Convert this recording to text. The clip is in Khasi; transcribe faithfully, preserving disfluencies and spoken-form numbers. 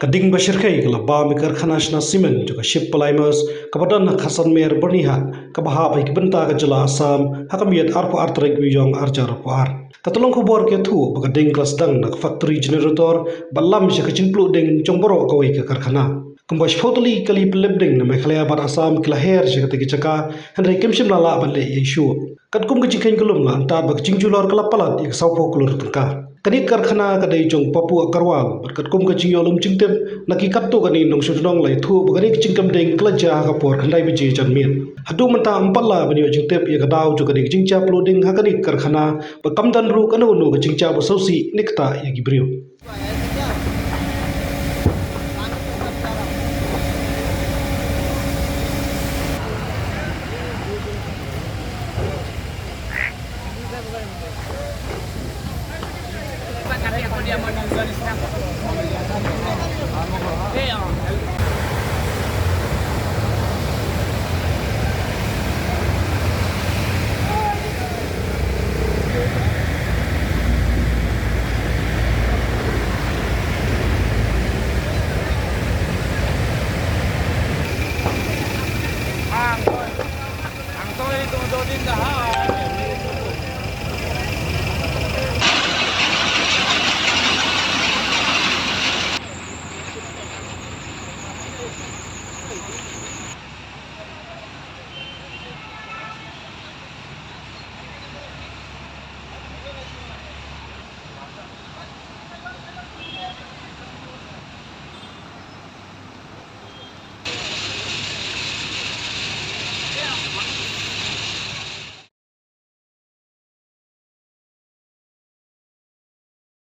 Ka ding ba shyrkhei ka la bam ïa ka karkhana shna cement jong ka Ship Polymers kaba don ha Khasanmer, Byrnihat, kaba hap ha ki bynta ka jylla Assam ha ka miet arphew ar tarik u Ïong ar hajar arphew ar. Ka tyllong khubor ka ïathuh ba ka ding ka la sdang na ka factory generator bad lam sha ka jingpluh ding jong baroh kawei ka karkhana. Kumba shiphew tylli ki kali pynlip ding na Meghalaya bad Assam ki la her sha katei ka jaka, hynrei kim shym la lah ban leh ei ei shuh. Katkum ka jingkheiñ ka lum, la antad ba ka jingjulor ka la palat ïa ka sawphew klur tyngka. Kane ka karkhana ka dei jong Papu Agarwal bad katkum ka jingïohlum jingtip na ki katto katne nongshong shnong, la ïathuh ba kane ka jingkam ding ka la jia ha ka por khyndai baje janmiet. Haduh mynta ym pat lah ban ïoh jingtip ïa ka daw jong kane ka jingjia pluh ding ha kane ka karkhana, ba kam don ruh kano kano ka jingjia ba sngewsih ne ktah ïa ki briew.